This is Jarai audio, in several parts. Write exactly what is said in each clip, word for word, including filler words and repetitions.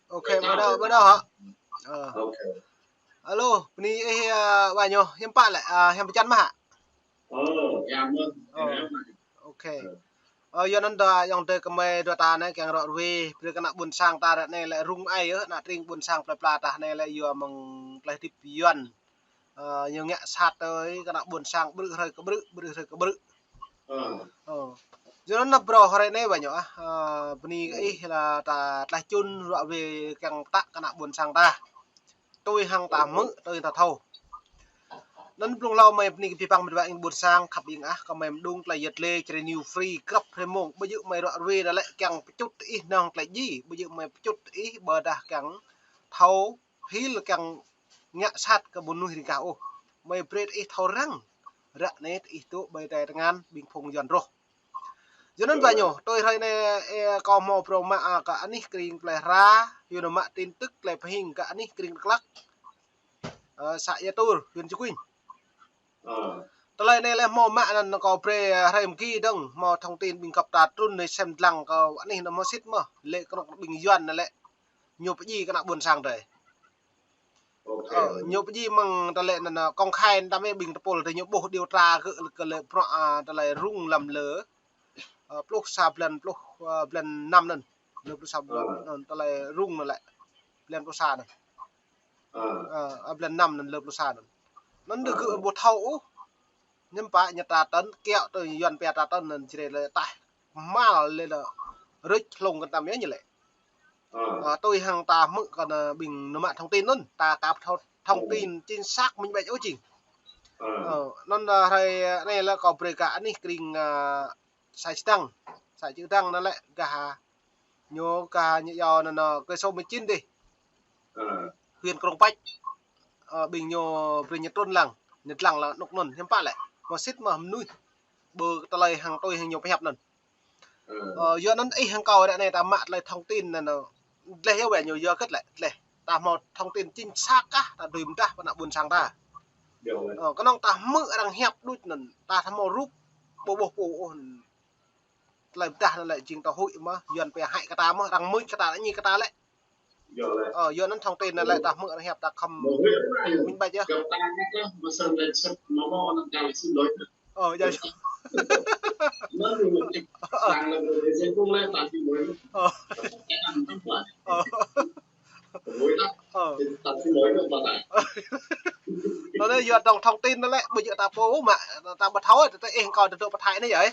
Ok, bắt đầu, bắt đầu hả? Ờ. Ok. Alo, bơni ih, ơ, wa ñu, hiư̆m pă lĕ, ơ, hiư̆m pơčan mơ̆ hă? Ơ, hiam mơ̆n. Ơ, ok. Ơ, yua anŭn dua ayŏng adơi gơmơi dua ta anai kiăng ră ruai, brơi kơ ană ƀôn sang ta ră anai lĕ rŭng ai yơh, ană tring ƀôn sang plơi pla ta anai lĕ yua mơ̆ng tơlơi hơdip Yuan. Ơ, ñu ngă sat tui kơ ană ƀôn sang ƀrư̆ hrơi kơ ƀrư̆, ƀrư̆ hrơi kơ ƀrư̆. Ơ. Ơ. Yua anŭn nao phrâo hrơi anai wa ñu ah, ơ, bơni kơ ih lĕ ta tlaih čun ră ruai kiăng pơtă kơ ană ƀôn sang ta. Tui hăng ta hmư̆, tui ta thâo. Anŭn blung hlâo mơi bơni kơ abih bang met wa ƀôn sang khăp ƀing ah, kơ mơi mơdung tơlơi yơh tơlơi čơrê New Free, grăp hrơi mông, ƀu djơ̆ mơi ră ruai đa lĕ kiăng pơčut ih nong tơlơi djai, ƀu djơ̆ mơi pơčut ih ƀôdah kiăng thâo hil kiăng ngă sat kơ mơnuih ring gah ôh. Mơi brơi ih thâo răng. Ră anai ih tŭ ƀơi tai tơngan ƀing phung Yuan rŏh. Yua anŭn wa ñu, tui hrơi anai, ơ, kâo hmâo phrâo mă, ơ, kơ anih kring plơi Hra, yua anŭn mă tin tức tơlơi pơhing kơ anih kring Dak Lak. Ơ, xã Ia Tur, huyện Cư Kuin. Ơ. Tơlơi anai lĕ hmâo mă anŭn kâo brơi, ơ, hrơi mơgi dơ̆ng, hmâo thông tin ƀing găp ta trŭn anai sem lăng kơ anih anŭn hmâo sĭt mơ̆n, lĕ kơnơ̆ng ƀing Yuan anŭn lĕ ñu pơdjai kơ ană ƀôn sang ta. Ok. Ơ, ñu pơdjai mơ̆ng tơlơi anŭn, ơ, công khai anŭn ta mơi ƀing tơpul ta ñu ƀuh điều tra kơ, kơ lĕ bruă, ơ, tơlơi rŭng lăm lơ. Ơ, pluh sa blan, pluh, ơ, blan năm anŭn. Lơ pluh sa blan, ơ, anŭn tơlơi rŭng anŭn lĕ. Blan pluh sa anŭn. Ơ. Ơ, ơ, blan năm anŭn lơ pluh sa anŭn. Anŭn đơ gơ̆ ƀu thâo ôh. Hiư̆m pă ñu tra tơ̆n, kiaŏ tui Yuan pia tra tơ̆n anŭn čơrê lĕ taih. Mal lĕ lĕ. Rơč hlung kơ ta mơi ñu lĕ. Ơ. Ơ, tui hăng ta hmư̆ kơ anŭn ƀing anŭn mă thông tin anŭn, ta ka thâo thông tin chính xác minh bạch ôh jing. Ơ. Ơ, anŭn, ơ, hrơi anai lĕ kâo brơi kơ anih kring, ơ, xã Čư̆ Đăng, xã Čư̆ Đăng anŭn lĕ gah, ñu gah ñu yua anŭn, ơ, cây số mười chín dih. Ơ. Huyện Krông Pach. Ơ, ƀing ñu brơi ñu trŭn lăng, ñu lăng lăng anŭn anŭn, hiư̆m pă lĕ. Hmâo sĭt mơ̆n mơnuih. Ƀơi tơlơi hăng tui hăng ñu pơhiăp anŭn. Ơ. Ơ, yua anŭn ih hăng kâo ră anai ta mă tơlơi thông tin anŭn, ơ, dleh yơh wa ñu yua hơget lĕ, dleh. Ta hmâo thông tin chính xác kah, ta dưi pơdah pơ ană ƀôn sang ta. Yơh. Ơ, kơnơ̆ng ta hmư̆ arăng hiăp đôč anŭn, ta hmâo rup, ƀu ƀuh pô ôh. Tơlơi pơdah anŭn lĕ jing ta huĭ mơ̆n, Yuan pia hại kơ ta mơ̆n, arăng mưč kơ ta, ñi kơ ta lĕ. Ơ, yua anŭn thông tin anŭn lĕ ta hmư̆ arăng hiăp ta khŏm minh bạch yơh. Ơ, yơh. Ơ. Ơ. Ơ. Anŭn yơh yua dong thông tin anŭn lĕ, ƀu djơ̆ ta pô mă, ta ƀu thâo, ta ih kâo ta dŏ pơ Thái anai yơh.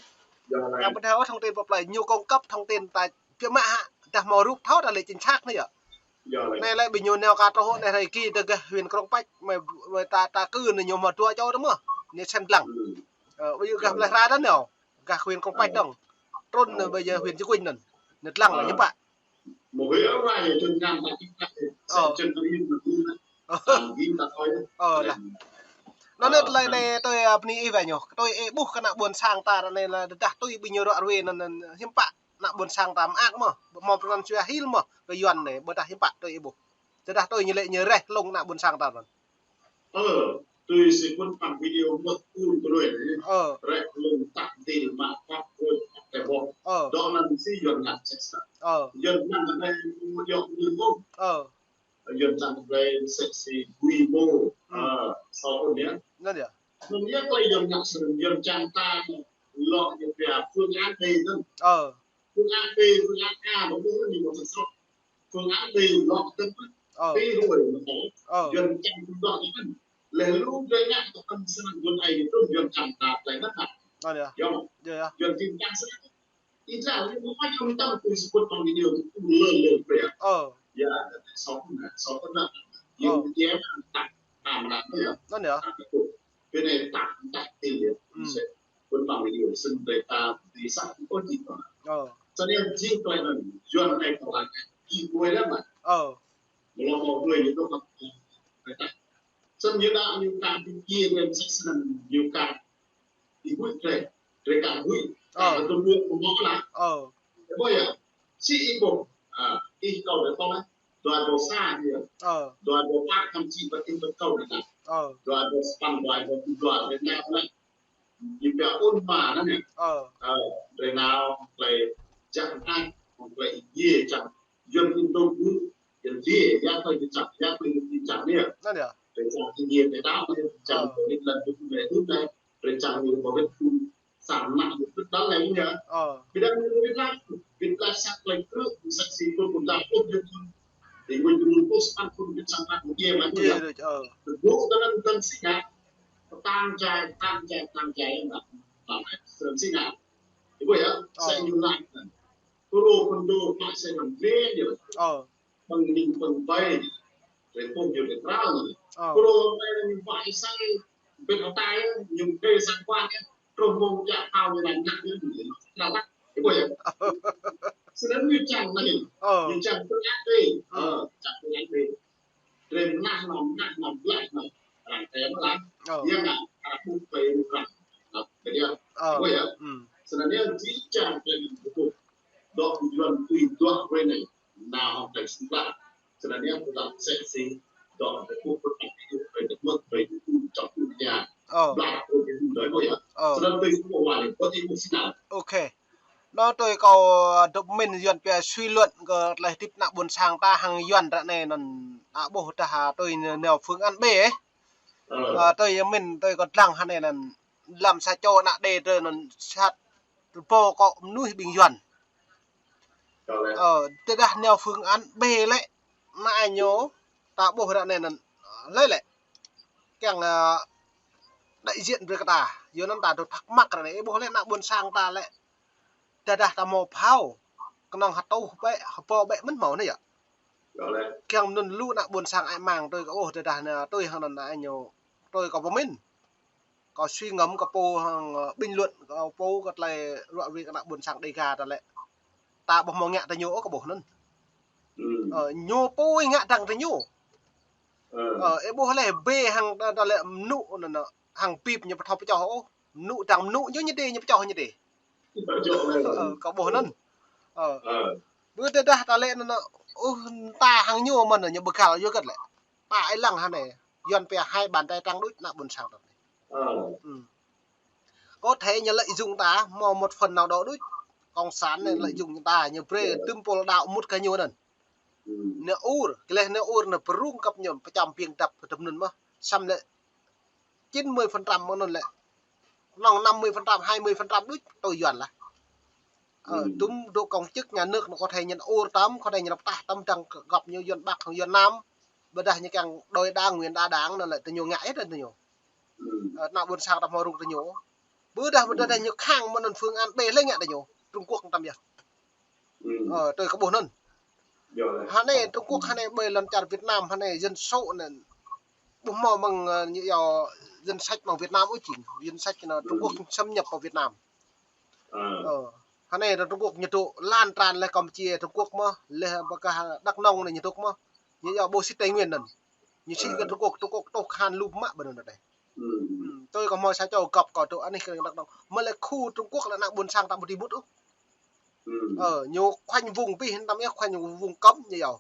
Ta ƀu thâo thông tin pơ plơi, ñu cung cấp thông tin ta Biă mă hă, dah hmâo rup thâo dah lĕ chính xác anai yơh. Anai lĕ ƀing ñu nao ka truh anai hrơi ki tơ gah huyện Krông Pach, mơi, mơi ta, ta kơ anai ñu hmâo dua čô tơ mơ̆n, ñu sem lăng. Ơ, ƀu djơ̆ gah plơi Hra dơ̆ng nao, gah huyện Krông Pach dơ̆ng. Trŭn anai ƀơi yơh huyện Čư̆ Kuin anŭn. Anŭn lăng lĕ hiư̆m pă. Ơ. Ơ, lah. Anŭn, anŭn tơlơi anai tui, ơ, bơni ih wa ñu. Tui ih ƀuh kơ ană ƀôn sang ta anai lĕ dah tui ƀing ñu ră ruai anŭn, anŭn hiư̆m pă. Ană ƀôn sang ta mơak mơ̆n, ƀu hmâo pơnăn sua hil mơ̆n kơ Yuan anai, ƀôdah hiư̆m pă tui ih ƀuh. Tơdah tui ñu lĕ ñu reh hlung ană ƀôn sang ta anŭn. Ơ, tui si kŭn păng video mơ̆ kŭn tơlơi anai. Ơ. Reh hlung tah til mă pap rơ̆k teh boh. Ơ. Dŏ anŭn si Yuan ngă sek sa. Ơ. Yuan ngă anai mơ̆ yŏk ñu mơ̆. Ơ. Yuan čang tơlơi sek si quy mô. Ơ, sau ôn ya. Anŭn ya. Anŭn ya tơlơi Yuan ngă sek Yuan čang ta lŏ ñu pia phương án B anŭn. Ơ. Phương án B, phương án A, ƀu ƀuh ñu ƀu thâo sŏ. Phương án B lŏ tơ̆. Ơ. Tơ̆ ruai mơ̆ tơ̆. Ơ. Yuan čang tơ̆ lŏ tơ̆. Leh lu drơi ngă tơ̆ tơ̆ sơnăn Yuan ai tơ̆ Yuan čang ta tơlơi mơ̆n hă. Anŭn ya. Yơh. Yơh, yơh. Yuan čang ta sơnăn. Ih čang ñu mơ̆ ñu tơ̆ tui si kŭn păng video tui lơ lơ pia. Ơ. Ya, sau ôn na, sau ôn na. Ơ. Yuan čang ta, ta mă ya. Anŭn ya. Pơ anai ta, ta ti ya. Ơ. Kŭn păng video sơnăn drơi ta ti sa kŭn ti kŭn. Ơ. Sơnăn jing tơlơi anŭn, Yuan anai kơ lăng, ki kuai lăm mă. Ơ. Mơ̆ lŏ mơ̆ kuai ñu tơ̆ mă. Sơnăn ñu đa ñu ka ti ki lăm sek sơnăn ñu ka. Ih huĭ drơi, drơi ka huĭ. Ơ. Ka tơ̆ mơ̆ mơ̆ lah. Ơ. Ơ, ƀuh ya. Si ih ƀuh. Ơ, ih kâo drơi tơ̆ lah. Dua dua sa ñu. Ơ. Dua dua pă thậm chí pă tin pă kâo drơi tơ̆. Ơ. Dua dua sapăn, dua dua, dua dua, drơi tơ̆ lah. Ñu pia ôn hòa anŭn ya. Ơ. Ơ, drơi nao tơlơi jăk ai. Hăng tơlơi Êđê čang Yuan Kinh Tông ƀu, Yuan Êđê, ya tơlơi čang, ya tơlơi čang anai. Anŭn yơh. Tơlơi čang Êđê, tơlơi đaŏ anai, čang Ơ. Tơlơi lŏn tơlơi tơlơi tơlơi, tơlơi čang anai, ƀu ƀuh tui sang ană ñu tŭ đaŏ lĕ ñu. Ơ. Ƀiădah ñu wĭt laih, wĭt laih sat tơlơi krư̆, sat si pun pun đaŏ pun ñu pun. Tui ngui pun pun sat pun wĭt sang ană ñu yơh mă ñu Êđê yơh. Đôč, ơ. Tơƀuh tơlơi tơlơi si ngă. Tăng jai, tăng jai, tăng jai, tăng jai, tăng jai, tăng jai. Ơ. Sat ñu laih. Kơ rô pơdô pă sĕ lăm lĕ yơh. Ơ. Pơ̆ng ning pơ̆ng ƀai. Rê pơ̆ng yơh rê krao. Ơ. Kơ rô pơ̆ng ning pă sĕ bĕ hơtai, ñu bĕ sang quan yơh. Trông mông jak hao ñu lăm năk yơh. Năk lăk. Ih ƀuh yơh. Sơnăn ñu čang anai. Ơ. Ñu čang pơ̆ng ăt đê. Ơ. Ơ, čang pơ̆ng ăt đê. Drem nah nom, nah nom, blah nom. Arăng tem lah. Ơ. Yua ngă, arăng ƀuh tơi rŭ răng. Nah, bĕ yơh. Ơ. Ih ƀuh yơh. Ơ. Sơnăn yơh, či čang drem ƀuh. Dŏ Yuan tui dŏ wai anai. Nao hŏng tơi sĭ lah. Sơnăn yơh, ƀu djơ̆ sĕ si. Dŏ tơi ƀuh, ƀuh tơi ƀuh, ƀuh tơi ƀuh, ƀuh tơi ƀuh, čŏk ƀuh ya. Ơ. Blah ƀuh tơi ƀuh, ƀuh yơh. Ơ. Sơnăn tơi ƀuh wai anai, ƀuh tơi ƀuh sĭ lah. Ôkê. Anŭn tui kâo, ơ, dŏ pơmĭn Yuan pia suy luận kơ tơlơi hơdip ană ƀôn sang ta hăng Yuan ră anai anŭn, ă, ƀuh dah tui nao phương án B, ơ. Ơ. Ơ, tui mĭn tui kâo lăng hă anai anŭn, lăm sa čô ană đê tui anŭn sat rơbâo kơ mơnuih ƀing Yuan. Ơ, tơdah nao phương án B lĕ, ană ñu ta ƀuh ră anai anŭn, lĕ lĕ. Kiăng, ơ, đại diện brơi kơ ta, yua anŭn ta dŏ thắc mắc ră anai, ih ƀuh lĕ ană ƀôn sang ta lĕ. Tơdah ta hmâo phao, kơnơ̆ng hơtuh bĕ, hơbâo bĕ mơ̆n hmâo anai yơh. Kiăng anŭn lu ană ƀôn sang ai mang tui kâo ôh tơdah anai tui hăng anŭn ai ñu tui kâo pơmĭn. Kâo suy ngẫm kâo pô hăng, ơ, bình luận kâo pô kơ tơlơi ruă ruê kơ ană ƀôn sang Đêga ta lĕ. Ta ƀu hmâo ngă tơ ñu ôh kâo ƀuh anŭn. Ơ, ñu pô ngă dăng tơ ñu. Ơ, ih ƀuh lĕ bê hăng ta, ta lĕ mơnŭ anŭn, hăng bip ñu pơthâo pơčŏh ôh. Mơnŭ dăng mơnŭ ñu ñu đê ñu pơčŏh ñu đê. Ơ, kâo ƀuh anŭn. Ơ. Ƀu tơdah ta lĕ anŭn, ơ, ta hăng ñu mơ̆n ñu bơgal yua hơget lĕ. Ta ih lăng hă anai, Yuan pia hai bàn tay trắng đôč ană ƀôn sang ta anai. Ơ. Có thể ñu lợi dụng ta, một, một phần nào đó đôč. Cộng sản anai lợi dụng ta, ñu brơi tơm pôl đaŏ mŭt kơ ñu anŭn. Ñu ur, kơ lĕ ñu ur ñu pơrŭng kăp ñu, pơčăm ƀing dăp tơm anŭn mơ̆n. Samơ̆ lĕ chín mươi phần trăm mơ̆ng anŭn lĕ. Kơnơ̆ng năm mươi phần trăm, hai mươi phần trăm đôč tui Yuan lah. Ơ, tơm dŏ công chức nhà nước ñu có thể ñu ur tơm, có thể ñu pơtah tơm dăng gŏp ñu Yuan Bắc hăng Yuan Nam. Ƀôdah ñu kiăng đổi đảng, nguyên đa đảng anŭn lĕ tơ ñu ngă ih tơ ñu. Ơ, ană ƀôn sang ta hmâo rŭng tơ ñu. Ƀôdah, ƀôdah ñu khăng mơ̆n anŭn phương án B lĕ ngă tơ ñu. Trung Quốc tam yơh. Ơ, tui kâo ƀuh anŭn. Hă anai Trung Quốc hă anai ƀơi lŏn čar Việt Nam hă anai dân số anŭn ƀu hmâo mơ̆ng, ơ, ñu yua danh sách mơ̆ng Việt Nam ôh jing. Danh sách anŭn Trung Quốc xâm nhập vào Việt Nam. Ơ, hă anai Trung Quốc ñu dŏ lan tràn lĕ Campuchia Trung Quốc mơ̆n, lĕ ƀơi kơ Đắk Nông anai ñu dŏ mơ̆n. Ñu yua ƀu sĭt Tây Nguyên anŭn. Ñu sĭt kơ Trung Quốc, Trung Quốc tŏ khan lu mă ƀơi anŭn đơi. Tui kâo hmâo sa čô gŏp kâo dŏ anih kơ Đắk Nông. Mơ̆ lĕ khu Trung Quốc lĕ ană ƀôn sang ta ƀu dưi mŭt ôh. Ơ, ñu khoanh vùng pih, tam yơh khoanh vùng cấm ñu yua.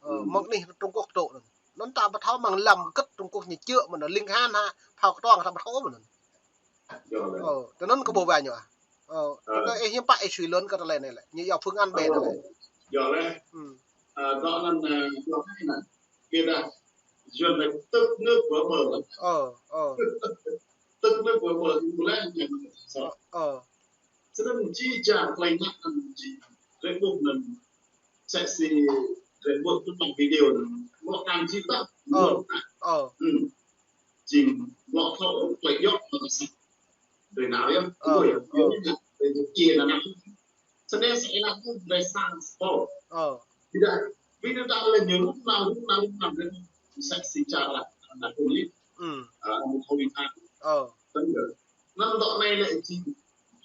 Ơ, mơ̆ng anih Trung Quốc dŏ anŭn. Anŭn ta ƀu thâo mơ̆ng lăm gĕt Trung Quốc ñu čơ̆ mơ̆n, ling han hă, phao kơtuang ta ƀu thâo mơ̆n. Ơ, tơ anŭn kơ ƀuh wa ñu ah. Ơ, tơ ih hiư̆m pă ih suy luận kơ tơlơi anai lĕ. Ñu yua phương án B anai lĕ. Yua lĕ. Ơ, dŏ anŭn, ơ, dŏ anai anŭn. Kơ dah Yuan lĕ tức nước vỡ bờ lắm. Ơ, ơ. Tức nước vỡ bờ, ñu lĕ ñu. Ơ, ơ. Sơnăn či čang tơlơi ngă anŭn či. Drei ƀuh anŭn. Sĕ si drei ƀuh tơlơi video anŭn. Mơ̆ kan či tah. Ơ, ơ. Jing mơ̆ thâo tơlơi yŏk mơ̆ sat. Drei nao yơh. Ơ, ơ. Drei ƀuh yơh. Drei ƀuh yơh. Sơnăn sĕ anŭn drei sang spô. Ơ. Ƀiădah, ƀiădah ta lĕ ñu rŭng nao, rŭng nao, rŭng nao, rŭng nao. Sĕ si čar lah, ană pun li. Ơ, ană pun li. Ơ. Tơdah. Anŭn dŏ anai lĕ jing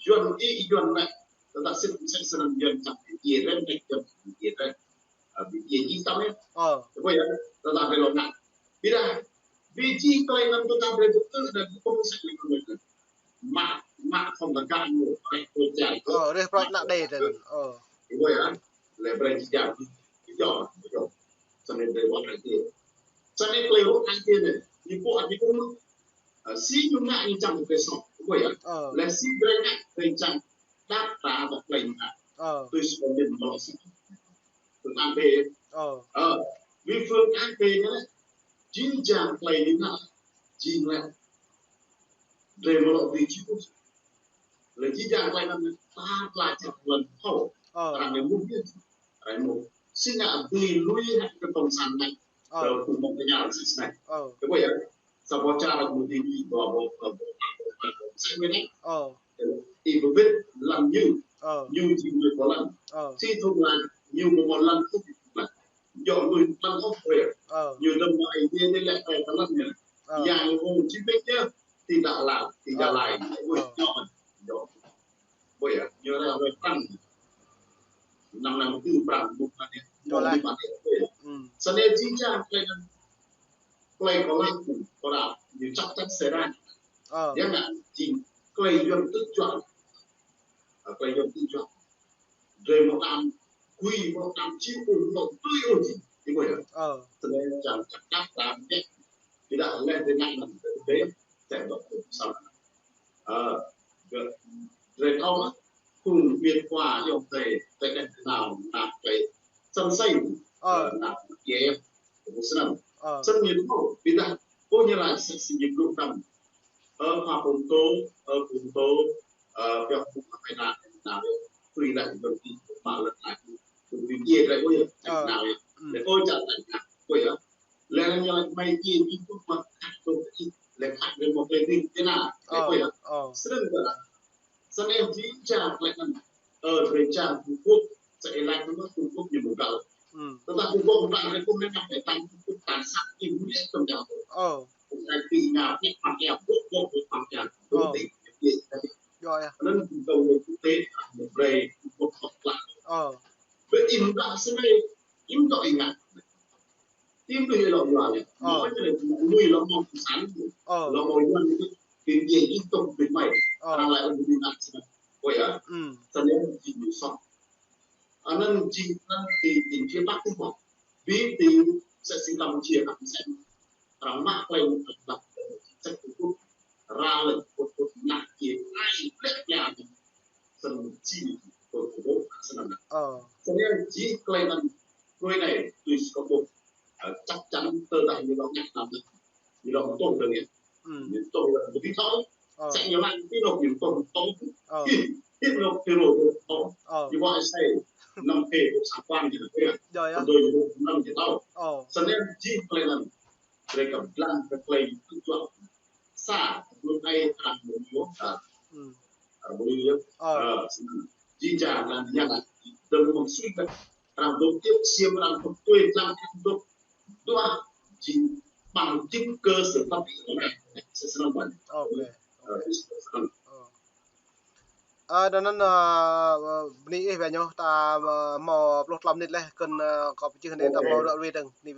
Yuan ih, Yuan lĕ. Tơdah sĭt mơsĕ sơnăn Yuan čang ih rem lĕ Yuan ih rem. Ơ, ƀing ih jing tam yơh. Ơ. Ih ƀuh yơh, tơdah ƀing lŏ ngă. Ƀiădah, ƀing jing tơlơi anŭn tơdah ƀing ih tŭ anŭn ih ƀuh mơsĕ lĕ kơ ƀing ih. Mă, mă không là gạ ñu, reh pruăt čar. Ơ, reh pruăt ană đê tơ anŭn. Ơ. Ih ƀuh yơh, lĕ brơi či jang. Ih jang, ih jang. Sơnăn drei ƀuh anai tê. Sơnăn tơlơi rŭ anai tê anai. Ih ƀuh anai ƀuh. Ơ, si ñu ngă ñu čang tơlơi soh. Ih ƀuh yơh. Ơ. Lĕ si drei ngă drei čang. Đăp ta ƀuh tơlơi ngă. Ơ. Tui sơmơ̆ mơ̆ sĭt. Phương án B. Ơ. Ơ. Vì phương án B anai lĕ, jing jang tơlơi anai, jing lĕ drei mơ̆ lŏ dưi čih ôh. Lĕ jing jang tơlơi anŭn ta pơala čar lŏn thâo. Ơ. Arăng anai mŭt yơh. Arăng mŭt. Sĭt ngă dưi lui hĭ kơ tŏng san anai. Ơ. Tơ pŭ mơ̆ng tơña sĭt snai. Ơ. Kơ ƀuh yơh. Sa boh čar arăng mŭt dưi lui, boh, boh, boh, boh, boh, boh, boh, sa boh anai. Ơ. Ih ƀu wĭt lăng ñu. Ơ. Ñu jing ñu pô lăng. Ơ. Si thŭn lăng, ñu ƀu mơ̆ lăng thŭn lăng. Djŏ lui lăng ôh, ƀuh yơh. Ơ. Ñu dơ̆ng mơ̆ ai dia dia lĕ ai ta lăng ñu. Ơ. Yang Hồ Chí Minh yơh, ti Đà Lạt, ti Gia Lai. Ơ. Ơ. Ƀuh yơh, djŏ. Ƀuh yơh, ñu rai rai tăng. Năm năm tư prang, mŭt mơ̆n yơh. Djŏ laih. Mŭt mơ̆n yơh, ƀuh yơh. Ư. Sơnê jing jang tơlơi anŭn. Tơlơi kơ lăng, kơ lăng, ñu chắc chắn sẽ ra. Ơ. Yang ngă jing tơlơi Yuan tŭ juă. Ơ, tơlơi Yuan tŭ juă. Drei mơ̆ tam, kui mơ̆ tam, či ung mơ̆ tui ung či. Ih ƀuh yơh. Ơ. Tơlơi čang čang čang čang čang. Tidak leh dengan nan drei, saya dŏ kum sama. Ơ, gơ, drei thâo mơ̆, khul miền Hòa yong drei, drei đeh nao, nao drei, sân say, ơ, nao Kiev, kum snăn. Ơ. Sân miền Hòa, ƀiădah, ơ, ñu laĭ sân say ñu blŭ năm. Ơ, Hòa Pôn Tô, ơ, Pôn Tô, ơ, pioh ƀuh Ukraina, nao, tui laĭ ƀơ̆ng ti, mă lĕ laĭ, ƀơ̆ng ti, drei ƀuh yơh, nao yơh. Ơ. Lĕ ƀuh čar laĭ nao, ƀuh yơh. Lĕ ñu laĭ mai jing jing ƀuh mă khăt ƀuh kơ ih, lĕ khăt lĕ mơ̆ klei ring tê na, lĕ ƀuh yơh. Ơ. Srăng ƀuh yơh. Srăng jing jang klei anŭn, ơ, drei jang Trung Quốc, sa ih laĭ mơ̆ Trung Quốc ñu ƀu găl. Ư. Tơdah Trung Quốc ƀu găl, lĕ ƀuh lĕ mă lĕ tăng Trung Quốc tăng sat ih ƀu lĕ tơm jang. Ơ. Ƀu lĕ ti ngă, lĕ păng ea, ƀuh, ƀuh, ƀuh păng ea, ƀuh ti, ti, ti. Djŏ yơh. Anŭn Trung Quốc quốc tế, ah, ñu brei Trung Quốc tŏk klă. Ơ. Ƀơi im đă srăng, im đă ih ngă. Tim lui lŏ yua lĕ. Ơ. Mơ̆ ñu lĕ lui lŏ mơ̆ng pơsăn. Ơ. Lŏ mơ̆ng yuan ñu tin ye ih tŏng ƀing mai. Ơ. Arăng laĭ ung ƀing ăt sơnă. Ơ yơh. Ư. Sơnă ih ñu sŏ. Anŭn jing anŭn ti tin phía Bắc tih mơ̆. Bi ti sa sing Campuchia ăt sơnă. Arăng mă klei arăng dăp sek kŭp. Ra lĕ kŭp kŭp ngă kiê ai plek ya. Sơnă jing kŭp kŭp sơnă. Ơ. Sơnă jing klei anŭn Hruê anai, tui si kâo ƀuh, ơ, chắc chắn tơdah ñu lŏ ngă năm anai, ñu lŏ mơtô dơ̆ng yơh. Ư. Ñu mơtô dơ̆ng, ƀu thâo. Ơ. Sek ñu lăng, ti nôk ñu mơtô, mơtô. Ơ. Ti, ti nôk ti rô mơtô. Ơ. Ñu ƀuh ai sai, năm phê, ƀuh sa quan ñu lăng. Djŏ yơh. Tơdơi ñu ƀuh năm ñu thâo. Ơ. Sơnă jing klei anŭn, drei kăp lăng kơ klei tŭ juă. Sa, ƀuh ai arăng ƀu ñu, ơ. Ư. Arăng ƀu ñu, ơ. Ơ, sơnă. Jing jang lăng yang lăng, dơ̆ng mơ̆ng sui kơ Arăng dŏ tiếp xiêm, arăng dŏ tui, arăng dŏ dua, jing bằng chứng cơ sở pháp lý của mình. Sẽ sẵn bằng. Ok. Ơ, sẽ sẵn. Ơ. Ơ, đa anŭn, ơ, ơ, bơni ih wĕ ñu, ta, ơ, hmâo pluh klâo mơnit laih, kơ̆n, ơ, kâo pơčeh anai ta hmâo ră ruai dơ̆ng. Ni